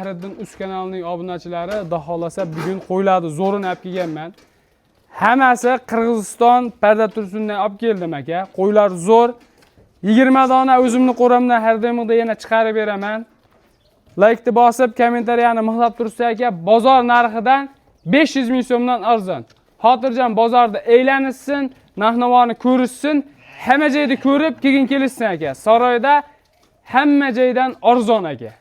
Fahriddin Uz kanalining obunachilari, xudo xohlasa, bugun qo'ylarni zo'rini olib kelganman. Hammasi Qirg'iziston Parda Tursundan olib keldim, aka. Qo'ylar zo'r. 20 dona o'zimni qo'ramdan har doimgidek yana chiqarib beraman. Laykni bosib, kommentariyani mixlab tursa, aka, bozor narxidan 500 ming so'mdan arzon. Xotirjam bozorda aylanishsin, narx-navoni ko'rishsin, hamma joyda ko'rib, keyin kelishsin, aka. Saroyda hamma joydan arzon, aka.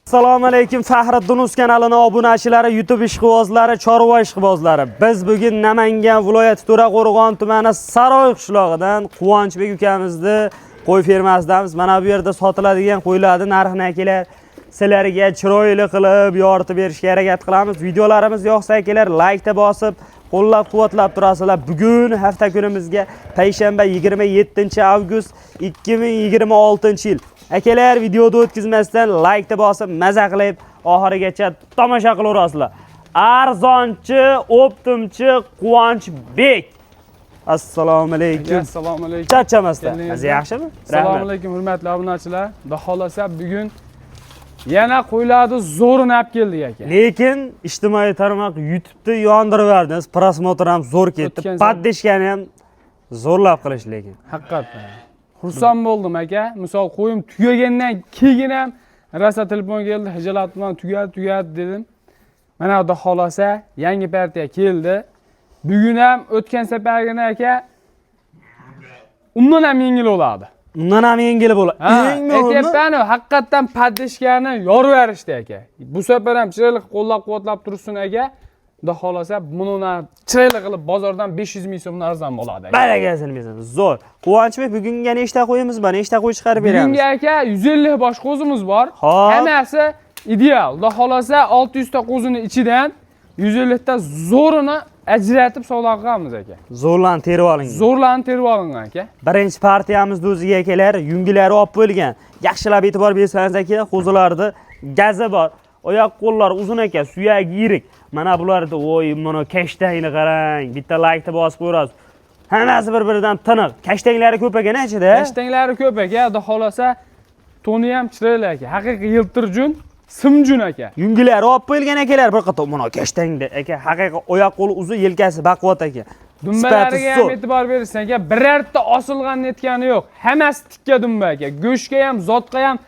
Assalomu alaykum, Fahriddin Uz kanalini obunachilari, YouTube ishqibozlari, chorva ishqibozlari. Biz bugun Namangan viloyati To'raqo'rg'on tumani Saroy qishlog'idan Quvonchbek ukamizni qo'y fermasidamiz. Mana bu yerda sotiladigan qo'ylarni narxini, akalar, sizlarga chiroyli qilib yoritib berishga harakat qilamiz. Videolarimiz yoqsa, akalar, laykda bosib, qo'llab-quvvatlab turasizlar. Bugun hafta kunimizga payshanba, 27-avgust 2026-yil. Akalar, videoda o'tkazmasdan laykni bosib, maza qilib, oxirigacha tomosha qilaverasizlar. Arzonchi, оптом chi Quvonchbek. Assalomu alaykum. Assalomu alaykum. Charchamasdan. Keldingizmi? Aziz, yaxshimi? Assalomu Rahmat. alaykum, hurmatli obunachilar. Xudo xohlasa, bugun yana qo'ylarni zo'rini olib keldik, aka. Lekin ijtimoiy tarmoq YouTube'da yondirib yubordingiz. Просмотр ham zo'r ketdi. Поддержка ni ham zo'rlab qilish lekin. Haqiqatdan. Xursand bo'ldim, aka. Misol, qo'yim tugagandan keyin ham rosa telefon keldi, hijolat bilan tugadi, tugadi dedim. Mana, xudo xohlasa, yangi partiya keldi. Bugun ham o'tgan safargina, aka, undan ham yengil bo'ladi. Undan ham yengil bo'ladi. Ha, Eng muhimi aytyapman-ku, haqiqatdan поддержка ni yorib yuborishdi, aka. Bu safar ham chiroyli qilib qo'llab-quvvatlab tursin, aka. Xudo xohlasa, buni chiroyli qilib bozordan 500 ming so'mdan arzon bo'ladi, aka. Barakasini bersin. Zo'r. Quvonchbek, bugunga nechta qo'yimiz bor? Nechta qo'y chiqarib beramiz? Bugungi, aka, 150 bosh qo'zimiz bor. Hop. Hammasi ideal. Xudo xohlasa, 600 ta qo'zini ichidan 150 ta zo'rini ajratib savdo qilamiz, aka. Zo'rlarni terib olingan. Zo'rlarni terib olingan, aka. Birinchi partiyamizni o'ziga, akalar, yungilari olib qo'yilgan. Yaxshilab e'tibor bersangiz, aka, qo'zilarni gazi bor. Oyoq qo'llari uzun aka, suyagi yirik. Mana bularni, voy, mana kashtangni qarang. Bitta laykni bosib qo'yasiz. Hammasi bir-biridan tiniq. Kashtanglari ko'p ekan ichida. Kashtanglari ko'p, aka. Xudo xohlasa, to'ni ham chiroyli, aka. Haqiqiy yiltir jun, simjun, aka. Yungilari olib qo'yilgan, akalar, bir qator. Mana kashtangda, aka, haqiqiy oyoq qo'li uzun, yelkasi baquvvat, aka. Dumbalariga Sifati ham zo'r. e'tibor bersan, aka, birorta osilgan netgani yo'q. Hammasi tikka dumba, aka. Go'shtga ham, zotga ham,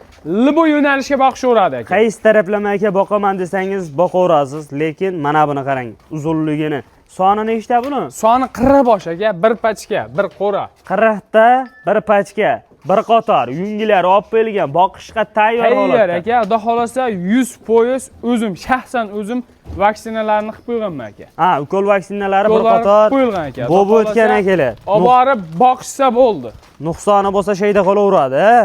любой yo'nalishga boqishaveradi, aka. Qaysi taraflama, aka, boqaman desangiz, boqaverasiz, lekin mana buni qarang, uzunligini. Soni nechta buni? Soni 40 bosh, aka, bir пачка, bir qo'ra. 40 ta, bir пачка, bir qator, yungilari olib qo'yilgan, boqishga tayyor Tayyor, holatda. aka. Xudo xohlasa, 100% o'zim, shaxsan o'zim vaksinalarni qilib qo'yganman, aka. Ha, ukol vaksinalari bir Ukollar qator qo'yilgan, aka. Xudo bo'lib o'tgan, xohlasa, akalar. olib borib boqishsa bo'ldi. Nuqsoni bo'lsa, shayda qolaveradi, ha?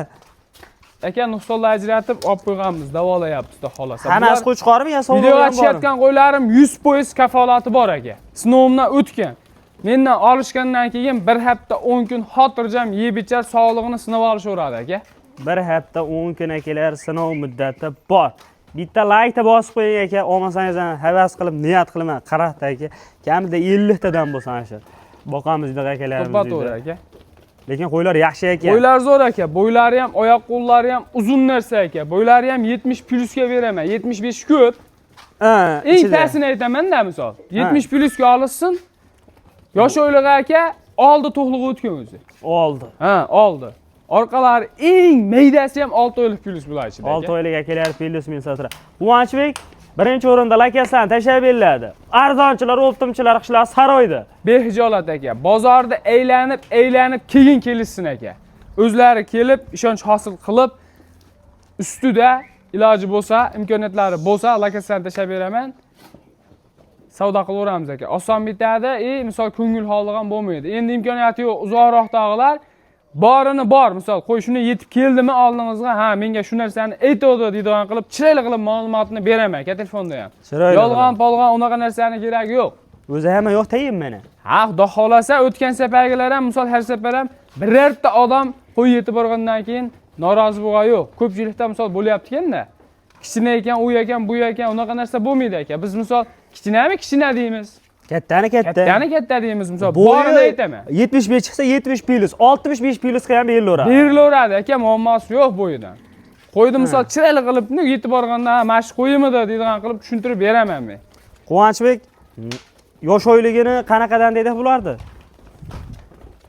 Aka, nuqsonlar ajratib olib qo'yganmiz, davolayapmiz, xudo xohlasa. Hammasi qo'chqormi yo Videoga sovg'a ham bormi? tushayotgan qo'ylarim 100% kafolati bor, aka. Sinovimdan o'tgan. Mendan olishgandan keyin bir hafta 10 kun xotirjam yeb ichar, sog'lig'ini sinab olishaveradi, aka. Bir hafta 10 kun, akalar, sinov muddati bor. Bitta laykni bosib qo'ying, aka, olmasangiz ham havas qilib niyat qilaman, 40 ta, aka, kamida 50 tadan bo'lsa ana shu. Boqamiz bunaqa akalarimiz. To'ppa to'g'ri, aka. Lekin qo'ylar yaxshi ekan. Bo'ylari zo'r, aka. Bo'ylari ham, oyoq qo'llari ham uzun narsa, aka. Bo'ylari ham 70 plyusga beraman. 75 ko'p. Ha, Eng ichida. pastini aytaman-da, misol. 70 plyusga olishsin. Yosh oylig'i, aka, oldi to'qlig'i o'tgan o'zi. Oldi. Ha, oldi. Orqalari eng maydasi ham 6 oylik plyus bular ichida. 6 oylik, akalar, plyus min sotra. Quvonchbek, birinchi o'rinda lakasdan tashlab beriladi. Arzonchilar, оптом chilar qishloq Saroyda. Behijolat, aka. Bozorda aylanib, aylanib keyin kelishsin, aka. O'zlari kelib, ishonch hosil qilib, ustida iloji bo'lsa, imkoniyatlari bo'lsa, lakasdan tashlab beraman. Savdo qilaveramiz, aka. Oson bitadi, misol, ko'ngil xoli ham bo'lmaydi. Endi imkoniyati yo'q, uzoqroqdagilar borini bor, misol, qo'y shuni yetib keldimi oldingizga, ha, menga shu narsani aytuvdi deydigan qilib, chiroyli qilib ma'lumotni beraman, aka, telefonda ham. Chiroyli Yolg'on, qilib. Polg'on unaqa narsani keragi yo'q. O'zi hamma yo'q tayin mana. Ha, xudo xohlasa, o'tgan safargilar ham, misol, har safar ham birorta odam qo'y yetib borgandan keyin norozi bo'lgan yo'q. Ko'pchilikda, misol, bo'lyapti ekanda. Kichkina ekan, u ekan, bu ekan, unaqa narsa bo'lmaydi, aka. Biz, misol, kichinami kichkina deymiz. Kattani katta. Kattani katta deymiz, misol, Bo'yi borini aytaman. 75 chiqsa, 70 plyus, 65 plyusga ham berilaveradi. Berilaveradi, aka, muammosi yo'q bo'yidan. Qo'yni misol chiroyli qilib yetib borganda, "Ha, mana shu qo'yimidi" deydigan qilib tushuntirib beraman men. Quvonchbek, yosh oyligini qanaqadan dedi bularni?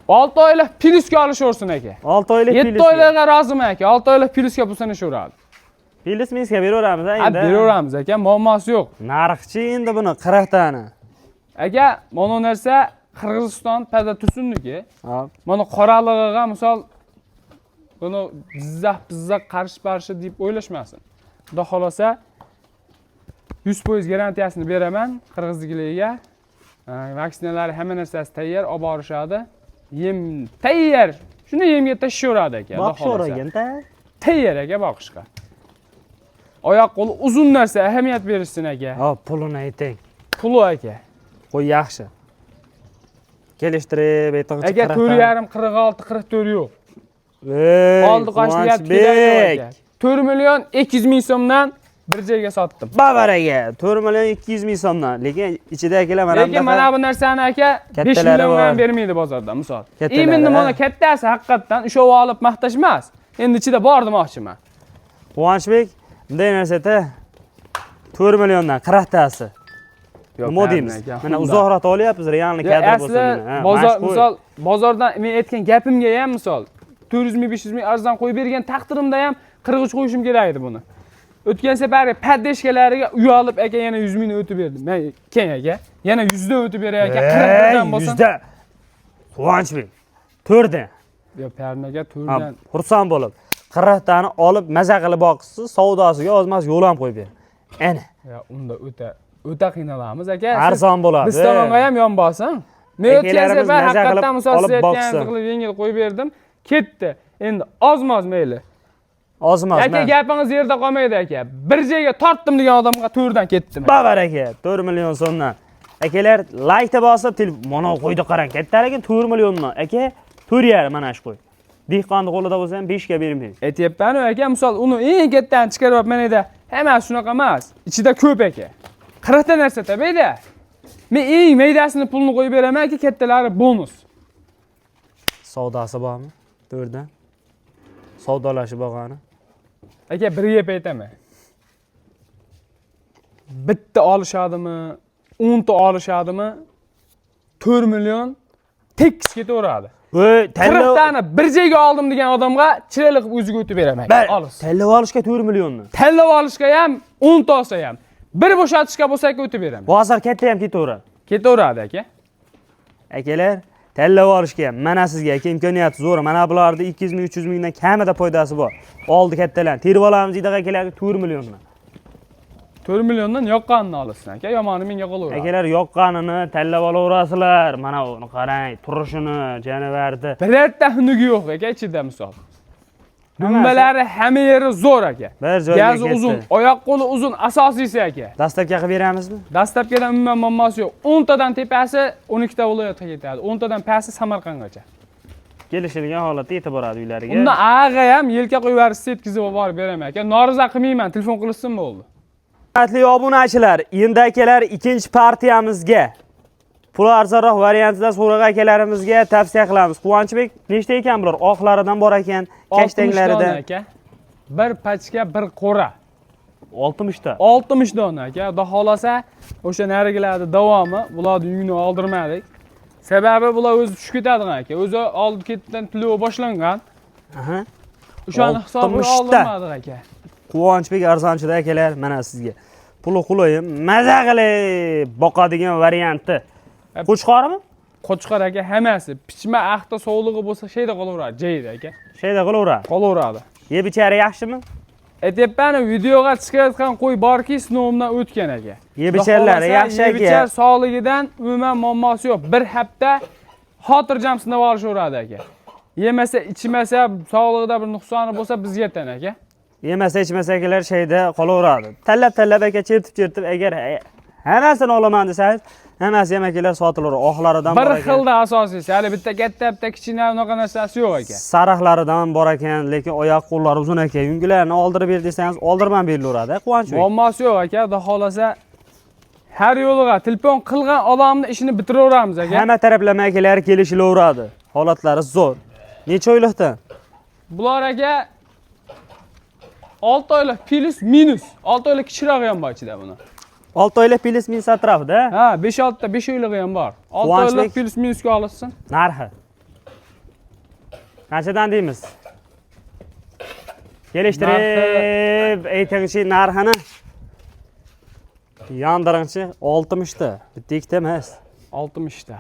6 oylik plyusga olishaversin aka. 6 oylik. 7 oylikqa roziman aka, 6 oylik plyusga bo'lsa nishaveradi. Plyus minusga beraveramiz a Ha, endi. beraveramiz aka, muammosi yo'q. Narxchi endi buni 40 tani. Aka, mana bu narsa Qirg'iziston pada tursunniki. Hop. Mana qoralig'iga misol buni Jizzax pizzax qarshi parshi deb o'ylashmasin. Xudo xolasa 100% garantiyasini beraman qirg'izliklarga. Vaksinalari hamma narsasi tayyor, olib borishadi. Yem tayyor. Shuni yemga tashlashaveradi aka. Xudo xohlasa. Boqishavergin-da. Tayyor aka boqishga. Oyoq qo'li uzun narsa, ahamiyat berishsin aka. Hop, pulini ayting. Puli aka. Qo'y yaxshi. Kelishtirib aytg'ich. Aka 4,5, 46, 44 yo'q. Ey, Oldi qochdi gap keladi Quvonchbek. aka. 4 million 200 ming so'mdan bir joyga sotdim. Babar aka, 4 million 200 ming so'mdan. Lekin ichida akalar mana Lekin mana bu narsani aka 5 Kattalari millionga ham bor. bermaydi bozorda misol. Kattalari, Endi mana ha. kattasi haqiqatdan ushlab olib maqtash emas. Endi ichida bor demoqchiman. Quvonchbek, bunday narsada 4 milliondan 40 tasi. Yo'q, Nima deymiz? aka, Mana undan. uzoqroq olyapmiz, realni Yo'q, kadr bo'lsa asli mana. Ha, bozor mana shu qo'y. misol bozordan men aytgan gapimga ham misol 400 ming, 500 ming arzon qo'yib bergan taqdirimda ham 43 qo'yishim kerak edi buni. O'tgan safari поддержка lariga uyalib aka yana 100 mingni o'tib berdim. Men keyin aka yana 100 dan o'tib beray aka, 41 dan Ey, bo'lsin. 100 da. Quvonchbek, 4 dan. Yo'q, Parin aka Ha, 4 dan. xursand bo'lib 40 tani olib maza qilib boqsiz, savdosiga ozmas yo'l ham qo'yib ber. Ana, Ya unda o'ta o'ta qiynalamiz aka. Siz arzon bo'ladi. biz tomonga ham yon bosin. Men o'tgan Akalarimiz safar maza qilib haqiqatdan misol siz olib aytganingizni boqsin. qilib yengil qo'yib berdim. Ketdi. Endi ozmoz mayli. Ozmas. Aka gapingiz yerda qolmaydi aka. Bir joyga tortdim degan odamga 4 dan ketdim. Babar aka, 4 million so'mdan. Akalar laykni bosib, mana qo'ydi qarang, katta lekin 4 milliondan. Aka, 4,5 mana shu qo'y. Dehqonni qo'lida bo'lsa ham 5 ga bermaydi. Aytyapman-ku aka, misol uni eng kattani chiqarib mana edi. Hammasi shunaqa emas. Ichida ko'p aka. 40 ta narsa tabaydi. Men eng maydasini pulini qo'yib beraman aka, kattalari bonus. Savdosi bormi? 4 dan. Savdolashib bo'lgani. Aka bir gap aytaman. Bitta olishadimi, 10 ta olishadimi? 4 million tekis ketaveradi. Voy, 40 tanlov tani bir joyga oldim degan odamga chiroyli qilib o'ziga o'tib beraman. Olis. Tanlov olishga 4 millionni. Tanlab olishga ham 10 ta olsa ham, bir bo'shatishga bo'lsa aka o'tib beraman. Bozor katta ham ketaveradi. Ketaveradi aka. Akalar, tanlab olishga ham mana sizga aka imkoniyati zo'r. Mana bularni 200 ming, 300 mingdan kamida foydasi bor. Oldi kattalar. Terib olamiz deydi akalar 4 milliondan. 4 milliondan yoqqanini olsin aka, yomoni menga qolaveradi. Akalar yoqqanini tanlab olaverasizlar. Mana uni qarang, turishini, jonivarni. Birorta xunugi yo'q aka ichida misol. Dumbalari hamma yeri zo'r aka. Bir joyga Gazi ketdi. uzun, oyoq qo'li uzun, asosiysi aka. Доставка qilib beramizmi? Доставка dan umuman muammosi yo'q. 10 tadan tepasi 12 ta viloyatga ketadi. 10 tadan pasti Samarqandgacha. Kelishilgan holatda yetib boradi uylariga. Undan ag'a ham yelka qo'yib yuborishsa yetkazib olib borib beraman aka. Noriza qilmayman, telefon qilishsin bo'ldi. Hurmatli obunachilar, endi akalar ikkinchi partiyamizga pul arzonroq variantida so'ragan akalarimizga tavsiya qilamiz. Quvonchbek, nechta ekan bular? Oqlaridan bor ekan, 60 dona kashtanglaridan. Aka. Bir pachka, bir qo'ra. 60 ta. 60 dona aka. Xudo xolasa o'sha narigilarni davomi, bularni yungini oldirmadik. Sababi bular o'zi tushib ketadigan aka. O'zi oldi ketdan to'lov boshlangan. Aha. O'shani hisobiga 60 ta. oldirmadik aka. Quvonchbek arzonchida akalar, mana sizga. Puli qulay, maza qilib boqadigan varianti. Qo'chqormi? Qo'chqor aka hammasi pichma axta sovlig'i bo'lsa shayda qolaveradi, jayda aka. Shayda qilaveradi. Qolaveradi. Yeb ichari yaxshimi? Aytyapman, videoga chiqayotgan qo'y borki, sinovimdan o'tgan aka. Yeb icharlari Xudo xohlasa, yaxshi yeb aka. ichar sog'ligidan umuman muammosi yo'q. Bir hafta xotirjam sinab olishaveradi aka. Yemasa, ichmasa, sog'lig'ida bir nuqsoni bo'lsa bizga tan aka. Yemasa ichmasa akalar shayda qolaveradi. Tanlab tanlab aka, chertib chertib agar hammasini olaman desangiz, hammasi ham akalar sotilaveradi. Oqlaridan Bir bor ekan. xilda asosiysi, hali bitta katta, bitta kichkina unaqa narsasi yo'q aka. Sariqlaridan bor ekan, lekin oyoq qo'llari uzun aka. Yungilarni oldirib ber desangiz, oldirib ham berilaveradi, Quvonchbek. Muammosi yo'q aka, xudo xolasa har yo'liga telefon qilgan odamni ishini bitiraveramiz aka. Hamma taraflama akalar kelishilaveradi. Holatlari zo'r. Necha oylikdan? Bular aka 6 oylik плюс минус. 6 oylik kichikrog'i ham bor ichida buni. 6 oylik плюс минус atrofida. Ha, 5-6 ta 5 oylig'i ham bor. 6 Quvonchbek. Oylik плюс минус ga olishsin. Narxi. Qanchadan deymiz? Kelishtirib aytingchi narxini. Yondiringchi 60 ta. Bitta ikkita emas. 60 ta.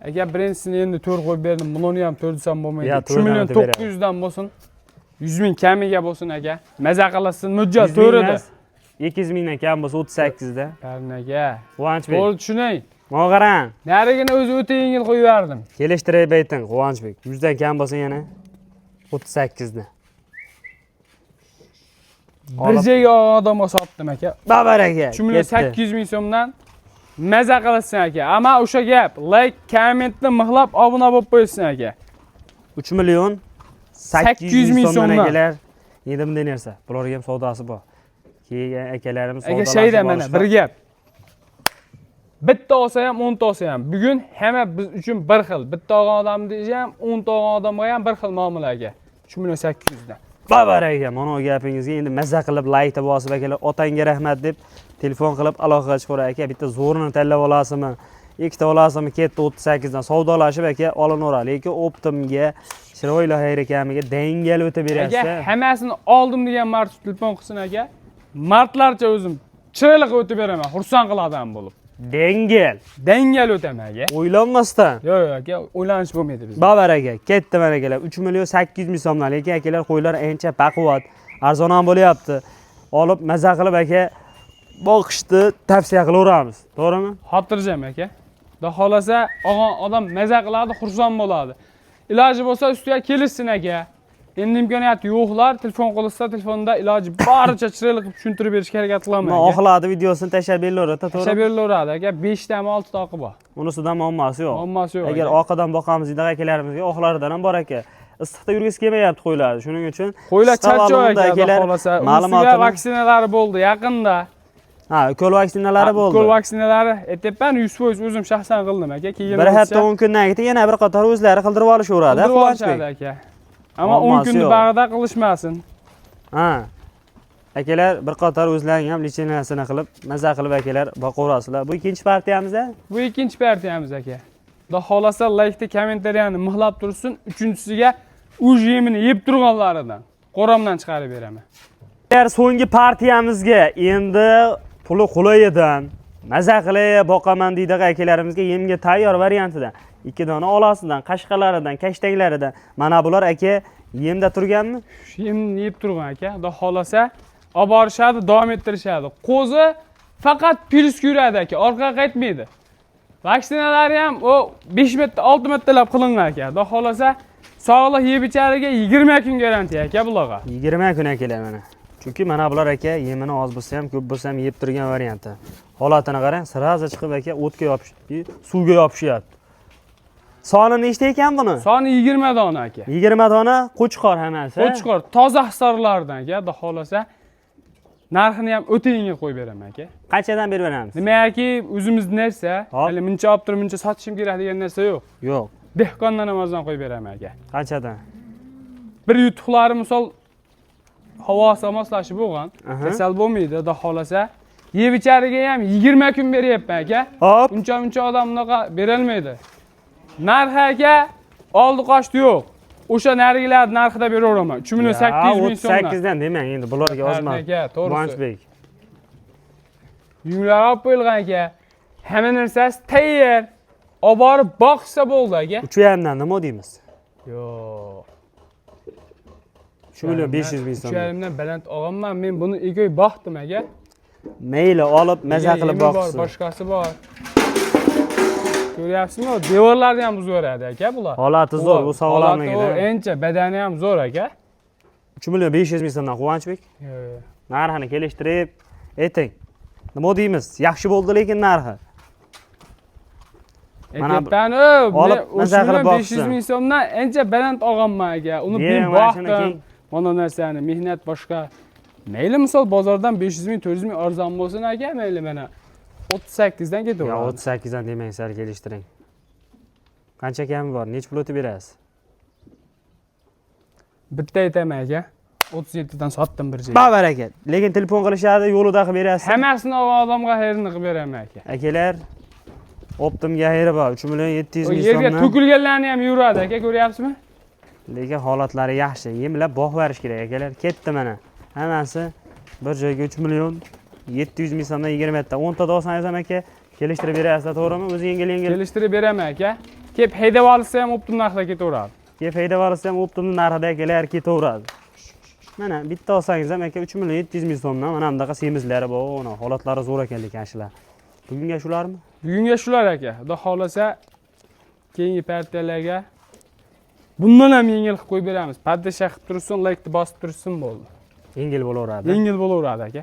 Aka, birinchisini endi 4 qo'yib berdim. Buni ham 4 desam bo'lmaydi. Ya, 3 million to'rtdan o'tib beradi. 900 dan bo'lsin. 100 ming kamiga bo'lsin aka. Maza qilsin, mujjat 100 ming to'rida. emas, 200 mingdan kam bo'lsa 38 da. Karin aka. Quvonchbek. To'g'ri tushuning. Mana qarang. Narigini o'zi o'ta yengil qo'yib yubordim. Kelishtirib ayting, Quvonchbek. 100 dan kam bo'lsa yana 38 ni. Bir joyga olgan odamga sotdim aka. Babaraka. 3 million 800 ming so'mdan maza qilsin aka. Ammo o'sha gap, like, kommentni mixlab obuna bo'lib qo'ysin aka. 3 million 800 800 ming ming so'mdan so'mdan. Akalar. Endi bunday narsa. Bularga ham savdosi bor. Keyin akalarimiz Aka, savdolashib shayda mana olishdi. bir gap. Bitta olsa ham, 10 ta olsa ham, bugun hamma biz uchun bir xil. Bitta olgan odamni ham, 10 ta olgan odamga ham bir xil muomala aka. 3 million 800 dan. Babaraka, mana bu gapingizga endi mazza qilib laykni bosib akalar, otangga rahmat deb telefon qilib aloqaga chiqaver aka, bitta zo'rini tanlab olasizmi? Ikkita olasizmi? Ketdi 38 dan savdolashib aka olinaveradi. Lekin оптом ga chiroyli xayr kamiga dangal o'tib Aka, berasiz. hammasini oldim degan mard telefon qilsin aka. Mardlarcha o'zim chiroyli qilib o'tib beraman, xursand qiladi ham bo'lib. Dangal. Dangal o'taman aka. O'ylanmasdan. Yo'q, yo'q aka, o'ylanish bo'lmaydi bizda. Babar aka, ketdi mana akalar. 3 million 800 ming so'mdan, lekin akalar qo'ylar ancha baquvvat, arzon ham bo'lyapti. Olib maza qilib aka boqishni tavsiya qilaveramiz. To'g'rimi? Xotirjam aka. Xudo xohlasa, olgan odam maza qiladi, xursand bo'ladi. Iloji bo'lsa ustiga kelishsin aka. Endi imkoniyati yo'qlar, telefon qilishsa, telefonda iloji boricha chiroyli qilib tushuntirib berishga harakat qilaman Man aka. oxladi videosini tashlab beraveradi, Tashlab to'g'rimi? berilaveradi aka. 5 tami 6 ta oqi bor. Unisidan muammosi yo'q. Muammosi yo'q. Agar aka. oqidan boqamiz deydigan akalarimizga oqlaridan ham bor aka. Issiqda yurgisi kelmayapti qo'ylarni. Shuning uchun Qo'ylar qisqa charchoq ma'lumotda aka, xudo akalar xohlasa. Ustiga ma'lumotini vaksinalari bo'ldi yaqinda. Ha, ukol vaksinalari bo'ldi. Ukol vaksinalari aytyapman, 100% o'zim shaxsan qildim aka. Keyin Bir hafta 10 kundan keyin yana bir qator o'zlari qildirib olishaveradi, qildirib Quvonchbek. olishadi aka. Ammo 10 Muammosi kunni yo'q. bag'ida qilishmasin. Ha. Akalar bir qator o'zlarining ham лечение sini qilib, maza qilib akalar boqaverasizlar. Bu ikkinchi partiyamiz a? Bu ikkinchi partiyamiz aka. Xudo xohlasa laykni, kommentariyani mixlab tursin. Uchinchisiga uj yemini yeb turganlaridan qo'ramdan chiqarib beraman. Agar so'nggi partiyamizga endi puli qulayidan maza qilib boqaman deydigan akalarimizga yemga tayyor variantidan ikki dona olasidan, qashqalaridan, kashtanglaridan. Mana bular aka yemda turganmi? Shu yemni yeb turgan aka. Xudo xohlasa olib borishadi, davom ettirishadi. Qo'zi faqat плюс yuradi aka, orqaga qaytmaydi. Vaksinalari ham u 5 marta, 6 martalab qilingan aka. Xudo xohlasa sog'liq yeb ichariga 20 kun garantiya aka bularga. 20 kun akalar mana. Chunki mana bular aka yemini oz bo'lsa ham, ko'p bo'lsa ham yeb turgan varianti. Holatini qarang, сразу chiqib aka o'tga yopishib, suvga yopishyapti. Soni nechta ekan buni? Soni 20 dona aka. 20 dona qo'chqor hammasi. Qo'chqor toza hissorlardan aka, xudo xohlasa narxini ham o'ta yengil qo'yib beraman aka. Qanchadan berib beramiz? Nimaki o'zimiz narsa, Hop. hali muncha olib turib muncha sotishim kerak degan narsa yo'q. Yo'q. Dehqondan ham arzon qo'yib beraman aka. Qanchadan? Bir yutuqlari misol havosi moslashib bo'lgan, kasal bo'lmaydi, xudo xohlasa. Yeb ichariga ham 20 kun beryapman aka. Hop. Uncha muncha odam bunaqa berolmaydi. Narxi aka oldi qochdi yo'q. O'sha narigilarni narxida beraveraman. 3 million 800 ming so'mdan. 38 dan demang endi bularga ozma. Aka, to'g'risi. Quvonchbek. Yunglar olib qo'yilgan aka. Hamma narsasi tayyor. Olib borib boqsa bo'ldi aka. 3,5 dan nima deymiz? Yo'q. 3 million 500 ming so'm. 3,5 dan baland olganman. Men buni ikki oy boqdim aka. Mayli olib maza Yemi qilib bor, boqsin. Boshqasi bor. Ko'ryapsizmi? Devorlarni ham buzib yuboradi aka bular. Holati zo'r, bu Holati sog'lomligida. u ancha badani ham zo'r aka. 3 million 500 ming so'mdan Quvonchbek. Yo'q, yo'q. Narxini kelishtirib ayting. Nima deymiz? Yaxshi bo'ldi lekin narxi. Mana Aytyapman-ku, olib men maza 3 qilib million 500 boqsin. ming so'mdan ancha baland olganman aka. Uni Bering men mana shuni boqdim. keyin. Mana narsani mehnat boshqa. Mayli misol bozordan 500 ming, 400 ming arzon bo'lsin aka, mayli mana 38 dan Yo, ketaveradi. 38 dan demang, sal kelishtiring. Qancha kami bor? Necha pul o'tib berasiz? Bitta aytaman, aka, 37 dan sotdim bir joyga. Babaraka. Lekin telefon qilishadi, yo'lida qilib berasiz. Hammasini olgan odamga xayrini qilib beraman, aka. Akalar, оптом ga xayri bor. 3 million 700 O ming yerga so'mdan. to'kilganlarni ham yuradi, aka, ko'ryapsizmi? Lekin holatlari yaxshi. Yemlab boqib berish kerak, akalar. Ketdi mana. Hammasi bir joyga 3 million 700 ming so'mdan 20 ta. 10 ta olsangiz ham, aka, kelishtirib berasizlar, to'g'rimi? O'zi yengil yengil. Kelishtirib beraman, aka. Kelib haydab olsa ham оптом narxda ketaveradi. Kelib haydab olsa ham оптом narxida, akalar, ketaveradi. Mana bitta olsangiz ham, aka, 3 million 700 ming so'mdan mana bunaqa semizlari bor, uni holatlari zo'r ekan lekin shular. Bugunga shularmi? Bugunga shular, aka. Xudo xohlasa, keyingi partiyalarga bundan ham yengil qilib qo'yib beramiz. Подписка qilib tursin, laykni bosib tursin, bo'ldi. Yengil bo'laveradi. Yengil bo'laveradi, aka.